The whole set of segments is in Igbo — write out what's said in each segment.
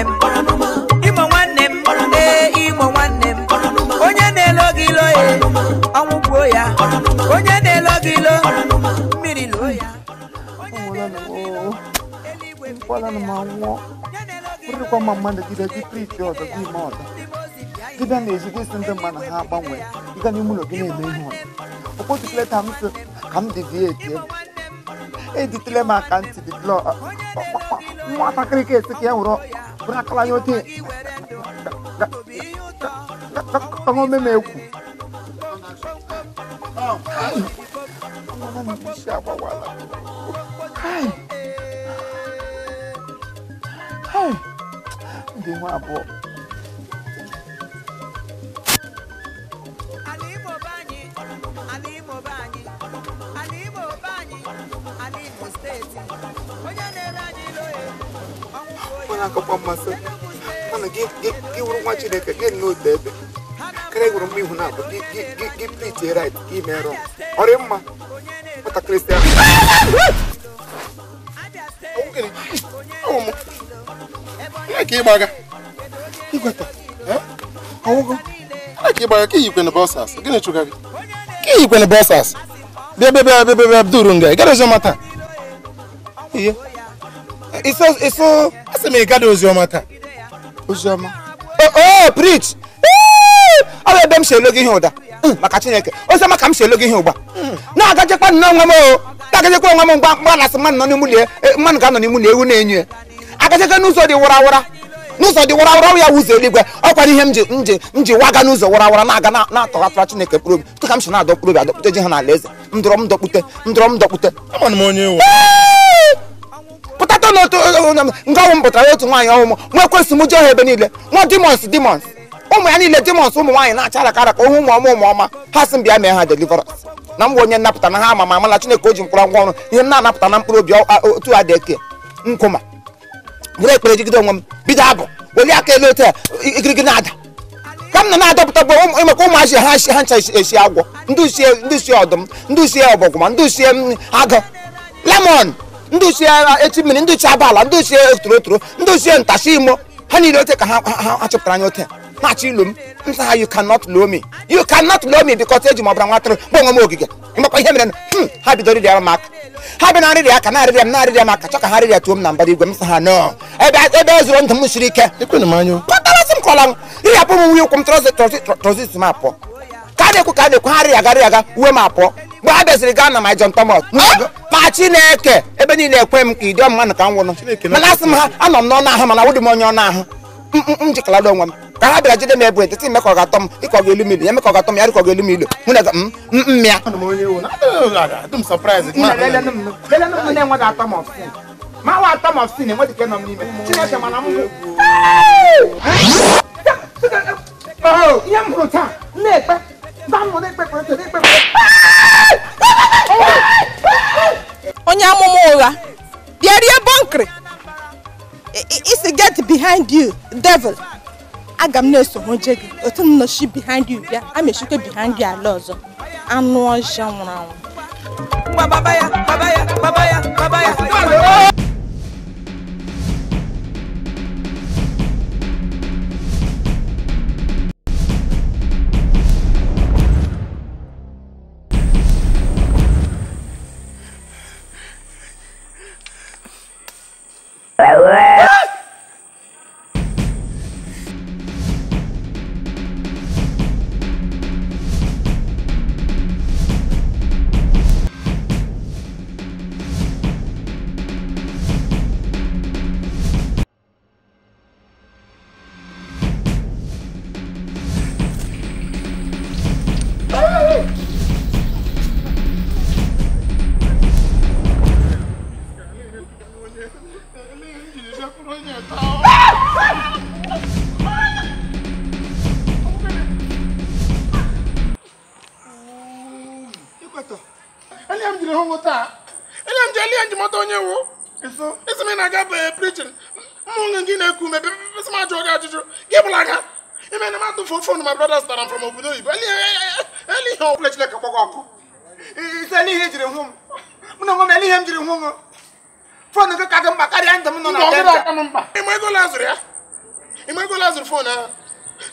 nwanne m, Imo nwanne m, ee Imo nwanne m. Onye na-elo gị ilo ya, ọnwụ gbuo ya. Onye na-elo gị ilo, mmiri loo ya. Gị bịa na-ezi gị sị ndị mmadụ ha agbanwe ịga n'ime ụlọ gị na-eme ihe ọzọ okpotụkele ta m sị ka m deviate editele m aka ntị dịtele nwatakịrị ka esi ka ya were bụrụ akala ya ote ome m ekwu ndị nwa abụọ. Akụkọ mmasị mana gị wụrụ nwa Chineke gị n'otu ebe karịa gwụrụ mma ihu na-abụ gị preach right gị mee wrong ọrị mma nwatakịrị si ahụ ka ịgbaga igweta ọwụgo ka ịgbaga ka iyikwene bọsas gịnị chụga gị ka iyikwene bọsas bịa bịa bịa bịa bịa duru nga ị gara oziọma taa ihe iso asị m ị gada oziọma taa oziọma oh preach ọ bụ ebe m si elo gị ihe ụda maka Chineke oziọma ka m si elo gị ihe ụgba na-agajekwa nnọọ onwe m o na-agajekwa onwe m mgba mgba na asị mmadụ nọ n'ime ụlọ mmadụ ga-anọ n'ime ụlọ ewu na-enyo ya agajekwa n'ụzọ dị warawara n'ụzọ dị warawara ya wụzọ eluigwe ọkwara ihe m ji waga n'ụzọ warawara na-aga na-atọghapụra Chineke mkpụrụ obi tụ ka m si na-adọ mkpụrụ obi adọkpute ji ha n'ala eze ndọrọ m dọkpute ndọrọ m dọkpute ama m onye ewu pụtata n'otu nga ọnwụ m pụtara otu nwaanyị ọnwụ m nwa ekwesị m jee ha ebe niile nwa demons demons ụmụ ya niile demons ụmụ nwaanyị na-acha araka araka ohu ụmụ ọma ụmụ ọma ha sị m bịa mee ha deliverance na m bụ onye nnapụta na ha ama ma amala Chineke o ji mkpụrụ ngwa ọrụ ihe m na-anapụta na mkpụrụ obi otu a dị eke nkụma were ekpere jigide onwe m bido abụ weli aka elu otu a igirigi na-ada ka m nọ na-adọpụta bụ ịmaka ụmụazị ha ncha esi agwọ ndị usie ọdụm ndị usie ọbọgwụma ndị usie agụ lemon ndị usie echi mmiri ndị usie abala ndị usie torotoro ndị usie ntachi imo ha niile ote ka ha chọpụtara anya ote na-achọ ilu m nsa ha you cannot know me you cannot know me because eji m ọbara nwa atụrụ gba onwe m ogige ịmakwa ihe mere ha bidoro rịara m aka ha bịa na-arịrịa aka na-arịrịa m na-arịrịa m aka chọ ka ha rịrịa tuo m na mbara igwe m sị ha no ebe ebe zụrụ ndụ m siri ike kpọtarasị m kọla m rịrịapụ m nwunye ụkwụ m trọzit m apụọ ka a na-ekwu ka a na-ekwu ha rịrịa ga rịa uwe m apụọ mgbe ha bịaziri gaa na my John Thomas ma Chineke ebe niile ekwe m ka ịdị mmanụ ka m nwụrụ mana asị m ha anọ m n'ọnụ ahụ mana awụdị m onye ọnụ ahụ m jikalada onwe m ka ha bịara jide m ebu etiti eme ka ọ ga-atọ m dịka ọ ga-elu m ilu ya eme ka ọ ga-atọ m ya dịka ọ ga-elu m ilu hụ na mmịa ihe m hụrụ taa na-ekpe onye amụma ụgha bịa rie bọnkịrị isi get behind you devil aga m na-eso je gị otu m nọchi behind you bịa a mechikwa behind you ala ọzọ anụ ọhịa nwụrụ anwụ. Baba ya, baba ya, baba ya, baba ya. Phone my brothers that I'm from Obodo Oyibo. Eli ihe ọbụla Chineke kpọkọ ọkụ. Ise n'ihe ejiri hụ m. Mụ na onwe m ele ihe m jiri hụ m. Fon gị ka dị mkpa karịa ndụ m nọ na denja. Ịma ego la zụrụ ya? Ị magola azụrụ phone ahụ.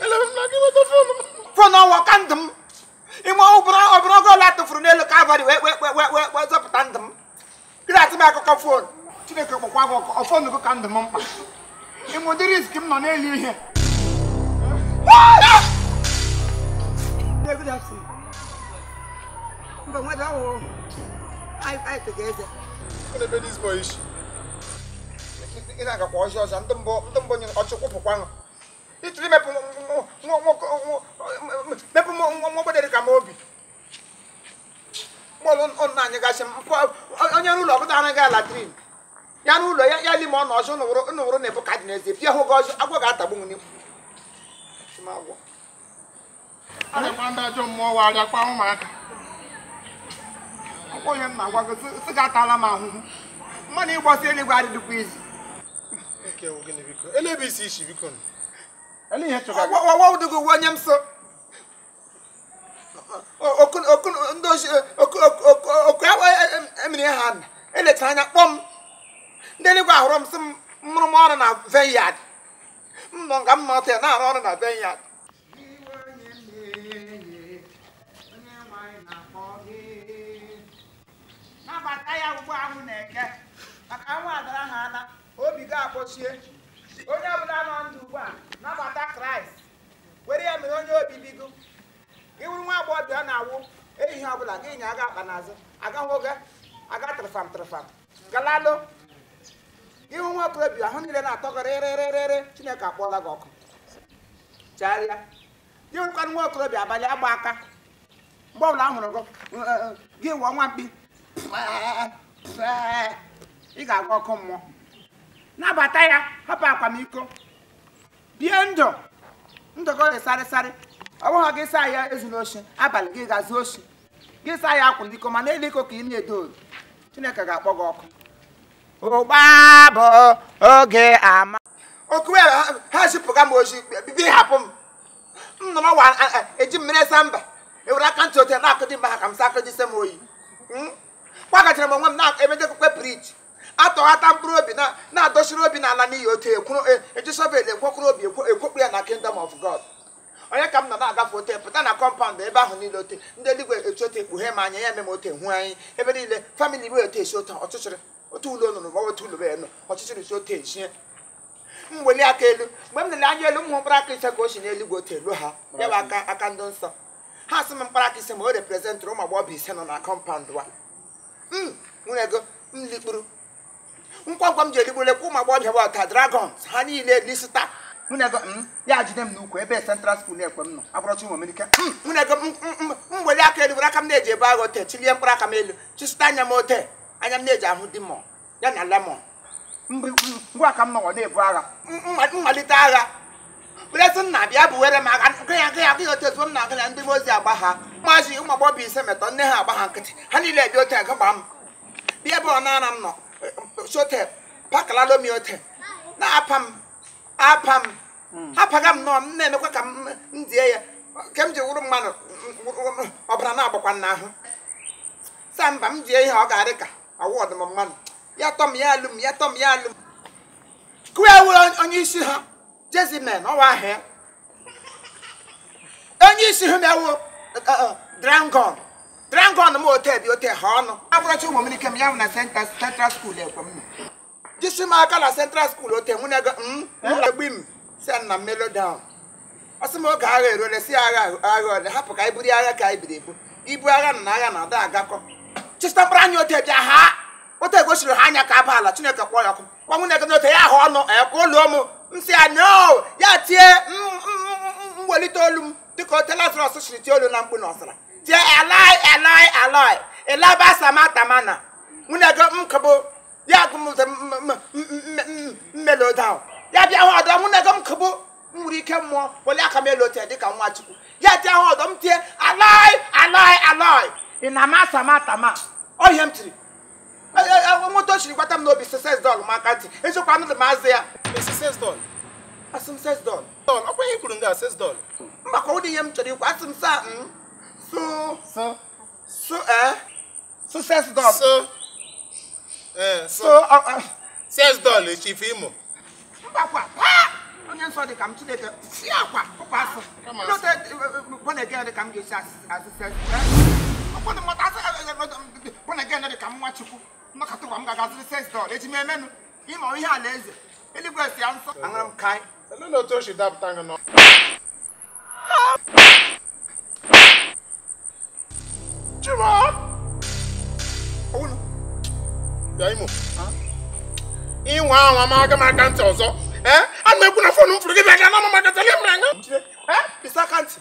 Ele m na gị weta phone m. Phone ọnwa ka ndụ m. Ime ọbụrụ ogo ole atụfuru n'elu Calvary wee wee wee wee wee zọpụta ndụ m. Gị na-atụ m akụkọ phone. Chineke kpọkwa gị ọkụ, phone gị ka ndụ m mkpa. Ime ụdị risk m nọ n'elu ihe. Good afternoon. Mba nweta ahụ anyị tega eze. Ebe this boy is. Ị na-agakwa ọzọ ọzọ ndị mbụ nyere ọchịkwụpụkwa nụ. Ịtụrụ imepụ mepụ nwa obodo dị ka m obi. Mọlụ nna anyị gasị onye n'ụlọ ọbụla anaghị ala latrin. Ya n'ụlọ ya lime ọ nọ ọzọ nụwụrụ na-ebu ka dị n'ezie pịa hụ gị ọzọ agwọ ga-atagbu m n'ikwu. Agwọ. Arịakwa ndị ajọ mmụọ wa arịakwa ụmụaka. Ọkwa onye m na-agwa gị sị gị atala m ahụhụ. Mmanụ ịgbọsị eluigwe adịdịkwa izu. Nke wụ gịnị biko? Ele ebe isi isi biko nụ. Ele ihe chọga gị. Ọwa ụdịgị uwe onye m so. Oku ndị ozi oku emiri ha na elechara anya kpọọ m. Ndị eluigwe ahụrụ m sị m mụrụ m ọrụ na vineyard. M nọ nga m nọ ọtọ ya na-arụ ọrụ na vineyard. Nabata ya ugbu ahụ na-eke maka anwụ adara ha ana obi gị akpọchie onye ọbụla nọ ndụ ugbu a nabata Kraịst were ya mere onye obibi gị ịwụrụ nwa agbọghọbịa ọ na-awụ ehihie ọbụla gị nya aga akpa n'azụ aga nwoke aga trịfam trịfam galalụ ịhụ nwa okorobịa ahụ niile na-atọ gị rịrịrịrị Chineke akpọọla gị ọkụ chegharịa gị hụrụkwanụ nwa okorobịa abalị agba aka mgbe ọbụla a hụrụ gị gị wụọ nwa mkpi ị ga-agwa ọkụ mmụọ nabata ya hapụ akwamiko bie ndụ ndụ gị sarịsarị ọ bụghị gị saa ya ezuna oshi abalị gị gazuo oshi gị saa ya akwụla iko mana elu iko ka ị na-edo odo Chineke ga-akpọ gị ọkụ ụgba bụ oge ama oku ha zipụga m ozi bibi hapụ m m nọrọ wa eji mmiri sa mba ewere aka ntị ote na-akụdị mba ha ka m sa akụdịse m oyi kwagachara m onwe m na-emedekwe briji atọghata mkpụrụ obi na-adọchiri obi n'ala n'iyi otu ekwuru eji shọvel ekwokwuru obi ekwokpu ya na kingdom of God onye ka m nọ na-agafe ote pụta na kọmpaụnd ebe ahụ niile ote ndị eluigwe echi ote ekpughe m anya ya eme m ote hụ anyị ebe niile famili bụ ote esi ote ọchịchịrị otu ụlọ nụrụ ma otu ụlọ bụ enu ọchịchịrị si ote eshie m weli aka elu mgbe m lere anya elu m hụ mkpụrụ aka ise ka o si n'eluigwe ote elu ha ya bụ aka aka ndị nsọ ha sị m mkpụrụ aka ise ma o reprezentịrị ụmụ agbọghọbịa ise nọ na kọmpaụnd wa m nwere ego m likpuru ngwa m ji erigbulekwa ụmụ agbọghọbịa bụ ọta dragons ha niile lisita nwunye ego m ya jide m n'ukwu ebe central school na-ekwe m nọ abụrọchi ụmụ amerika nwunye ego m weli aka elu were aka m na-eji ebe agha ote chilie mkpụrụ aka m elu chisita anya m ote anya m na-eji ahụ demon ya na lemon ngwa ka m nọwọ na-ebu agha mmalite agha were nna bịa bụ were m agha gị ya gị ya gị otu ozugbo m na-agụ ya ndị ozi agba ha maazị ụmụ agbọghọbịa ise metọ nne ha agba ha nkịtị ha niile bịa ote agụ gbaa m bịa ebe ọ na-ara m nọ sote pakalalo mi ote na-apa m apa m apaga m nọọ m na-emekwa ka m die ya ke m ji wụrụ mmadụ ọbara na-agbakwa n'ahụ sa mba m die ihe ọ ga-adị ka awọdụ m mmadụ ya tọ m ya alụ m ya tọ m ya alụ m kụwa wụrụ onye isi ha Jezimen ọwa ahịa onye isi ha mewo dragon dragon m ote bi ote ha ọnụ abụrọchi ụmụ m ike m ya bụ na central school ekwe m jisi m aka na central school ote nwunye ego m egbi m si na melo down ọ sị m oge agha eruole si agha agha ole hapụ ka anyị buru agha ka anyị biri ebu ibu agha na agha na ada agakọ chịsịta mkpụrụ anya ote bịa ha ote gosiri ha anya ka aba ala Chineke kpọọ ya ọkụ gwa nwunye gị n'ote ya ahụ ọnụ ekwe ụlọ m m si ya no ya tie mwelite olu m dịka ote Lazarọs siri tie olu na mkpu na ọsara tie elai elai elai elaba samatamana nwunye gị m kụbụ ya gụmụte mmelo down ya bịa hụ ọdọ nwunye gị m kụbụ m nwere ike mmụọ wele aka m elu ote dịka nwa Chukwu ya tie hụ ọdọ m tie alai alai alai ị na-ama samatama ọ ihe m tiri moto siri gwata m n'obi ses dọl m aka ntị eziokwu anụdụ m azụ ya Ses dọl asị m ses dọl ọkwa ihe kwuru nga ses dọl mgbakọ ụdị ihe m chọrọ ikwu asị m sa m so so so so ses dọl so so ses dọl Chief Imo mbakwa onye nsọ dị ka m Chineke si akwa ụkwa asụ ndị born again dị ka m ga-esi asịsị ụfọdụ mmata asị born again dị ka m nwa Chukwu nnọkọta ụwa m ga-agaziri sex doll eji m emenụ ịma ihe alaeze eluigwe si ya nsọ aṅara m kai. Olee otu o si dapụta gị nọ? Chima! Bịa Imo. Ịnwa anwa m aga m aka ntị ọzọ. Ee? Ana m ekwu na fon m fụrụ gị bịa ga na m maka tele m anya. Ee? Bisa aka ntị.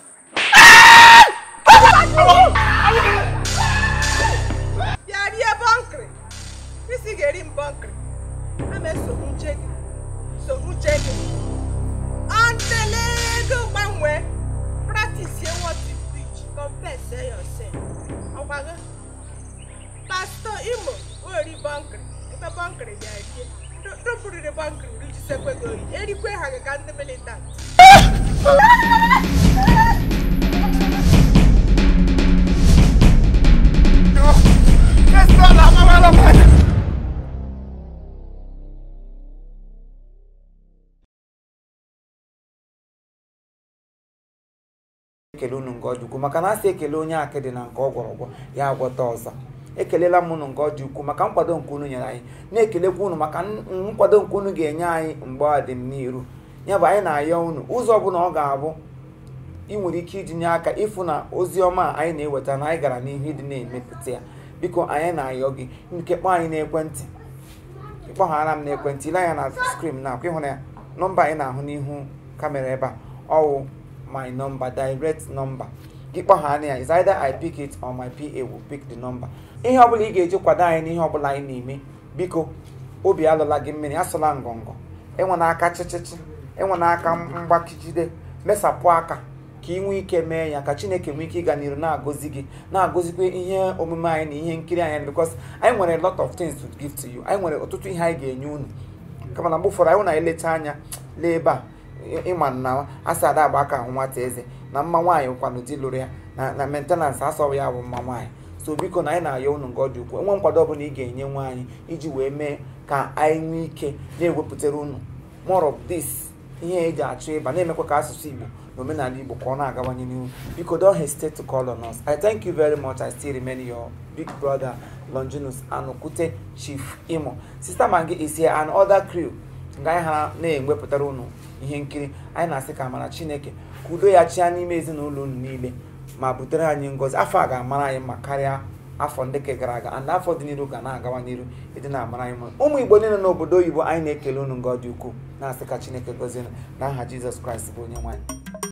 Bịa rie bọnkịrị. Isi ga-eri m bọnkịrị. Ama esogbu uche gị. Sogbu uche gị. Until ego gbanwee. Practice what you preach. Confess yourself. Ọkwa gị. Pastor Imo ori bọnkịrị. Ebe bọnkịrị bịa rie. Ndụpụrịrị bọnkịrị rijisekwe gị ori. Erikwe ha gị ka ndị militant. Ekele unu nke ọ dị ukwuu maka na asị ekele onye akịdị na nke ọ gwọrọ ọgwọ ya agwọta ọzọ. Ekelela m unu nke ọ dị ukwuu maka nkwado nke unu nyere anyị, na-ekelekwa unu maka nkwado nke unu ga-enye anyị mgbe ọ dị m n'iru. Ya bụ anyị na-ayọ unu ụzọ ọbụla ọ ga-abụ ị nwere ike iji nye aka ịfụ na ozi ọma anyị na-eweta na anyị gara n'ihu ịdị na-emepụta ya. Biko anyị na-ayọ gị nke kpọọ anyị n'ekwentị, ịkpọghara m n'ekwentị, ile anya na skrin na akwa ịhụ na ya nọmba anyị na-ahụ n'ihu kamera ebe a ọwụ my number, direct number. Gị kpọghara ya, is either I pick it or my PA will pick the number. Ihe ọbụla ị ga-eji kwado anyị n'ihe ọbụla anyị na-eme, biko obi alụla gị mmiri, asụla ngọngọ, enwe aka chịchịchị, enwe aka mgbakijide, mesapụ aka ka ị nwee ike mee ya ka Chineke nwee ike ịga n'iru na-agọzi gị, na-agọzikwa ihe omume anyị na ihe nkiri anyị, because anyị nwere a lot of things to give to you. Anyị nwere ọtụtụ ihe anyị ga-enye unu, kama na mgbe ụfọdụ anyị na-eleta anya lee ebe a ịma na asị ada agba aka ahụ nwata eze na mma nwaanyị kwanụ di lụrụ ya na maintenance asọghị ya bụ mma nwaanyị. So biko na anyị na-ayọ unu nke ọ dị ukwuu, enwe nkwado ọbụla ị ga-enye nwaanyị iji wee mee ka anyị nwee ike na-ewepụtara unu more of this ihe eji achọ ịba na-emekwa ka asụsụ Igbo na omenala Igbo ka ọ na-agawanye n'ihu. Biko don't hesitate to call on us. I thank you very much. I still remain your big brother Longinus Anukute Chief Imo. Sister Mangi is here and other crew. Nga anyị ha na-ewepụtara unu ihe nkiri anyị na-asị ka amara Chineke ka udo ya chia n'ime ezinụlọ unu niile ma butere anyị ngọzi. Afọ a ga-amara anyị ma karịa afọ ndị ke gara aga, and afọ dị n'iru ga na-agawa n'iru ịdị na-amara anyị mma. Ụmụ Igbo niile n'obodo oyibo anyị na-ekele unu ngọ dị ukwuu, na-asị ka Chineke gọzie unu n'aha Jizọs Kraịst bụ onye nwe anyị.